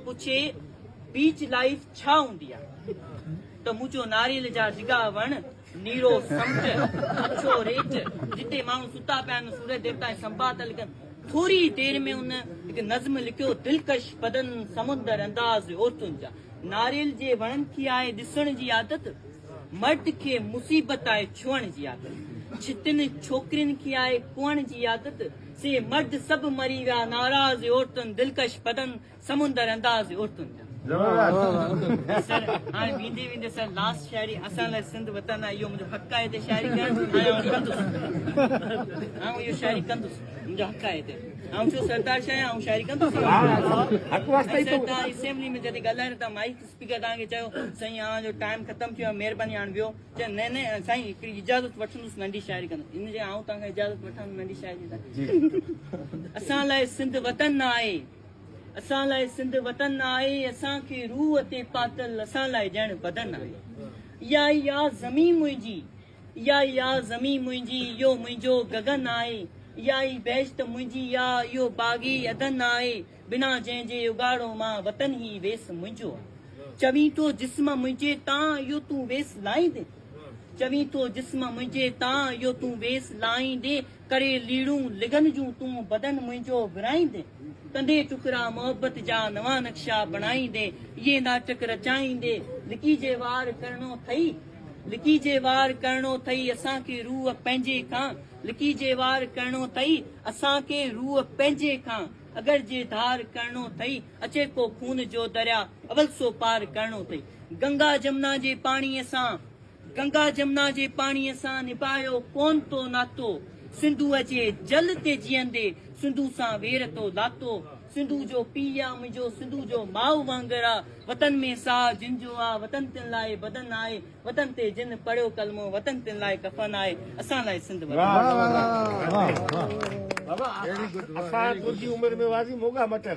پڇي beach life ڇا هوندي آ؟ ته مون چيو ناريل جا ڊگها وڻ، نيرو سمنڊ، اڇو ريٽ، جتي ماڻهو ستا پيا آهن، سورج ديوتا ۽ سنبا ٿا لکن. ٿوري ئي دير ۾ ان هڪ نظم لکيو، دلڪش بدن سمندر انداز عورتن جا. ناريل جي وڻن کي آهي ڏسڻ جي عادت، مرد کي مصيبت آهي ڇهڻ جي عادت. ڇتين ڇوڪرين کي آهي ڪوئڻ جي عادت، سي مرد سڀ مري ويا ناراض عورتن دلڪش بدن سمندر انداز عورتن جا. سر هاڻي ويندي ويندي سر لاسٽ شاعري اسان لاء سنڌ وطن آهي اهو منهنجو حق آهي هتي شاعري ڪرڻ ۽ آئون ڪندس آئون اهو شاعري ڪندس منهنجو حق آهي هتي آئون ڇو سردار شاهه آهيان آئون شاعري ڪندس حق واسطي سر توهان اسيمبلي ۾ جڏهن ڳالهايو ته مائيڪ اسپيڪر توهان کي چيو سائين اوهان جو ٽائيم ختم ٿي ويو آهي مهرباني هاڻي ويو چيو نه نه سائين هڪڙي اجازت وٺندس ننڍي شاعري ڪندس ان جي آئون توهان کان اجازت وٺان ننڍي شاعري اسان لاء سنڌ وطن نه آهي اسان لاء سنڌ وطن نه آهي، اسان کي روح تي پاتل اسان لاء ڄڻ بدن آهي. اها ئي آ زمين منهنجي، اها ئي آ زمين منهنجي، اهو منهنجو گگن آهي. اها ئي بهشت منهنجي آ، اهو باغ عدن آهي. بنا جنهن جي اگهاڙو مان وطن هي ويس منهنجو آ. چوين ٿو جسم منهنجي تان اهو تون ويس لائيندين. چوين ٿو جسم منهنجي تان اهو تون ويس لائيندين. ڪري ليڙون لگن جون تون بدن منهنجو ورهائيندين، ڪندي ٽڪرا محبت جا نوان نقشا بڻائيندين، اهي ناٽڪ رچائيندين، لڪي جي وار ڪرڻو ٿئي، لڪي جي وار ڪرڻو ٿئي اسان کي روح پنهنجي کان، لڪي جي وار ڪرڻو ٿئي اسان کي روح پنهنجي کان، اگر جي ڌار ڪرڻو ٿئي اچي ڪو خون جو دريا اول سو پار ڪرڻو ٿئي، گنگا جمنا جي پاڻيء سان. گنگا جمنا جي پاڻيء سان نڀايو ڪون تو ناتو، سنڌوء جي جل تي جيئندي سنڌو سان وير تو لاتو، سنڌو جو پيء آ منهنجو سنڌو جو ماء وانگر آ، وطن ۾ ساهه جن جو آ وطن تن لاء بدن آهي، وطن تي جن پڙهيو ڪلمو وطن تن لاء ڪفن آهي، اسان لاء سنڌ وطن. بابا اسان تنهنجي عمر ۾ هئاسين موڳا مٽر.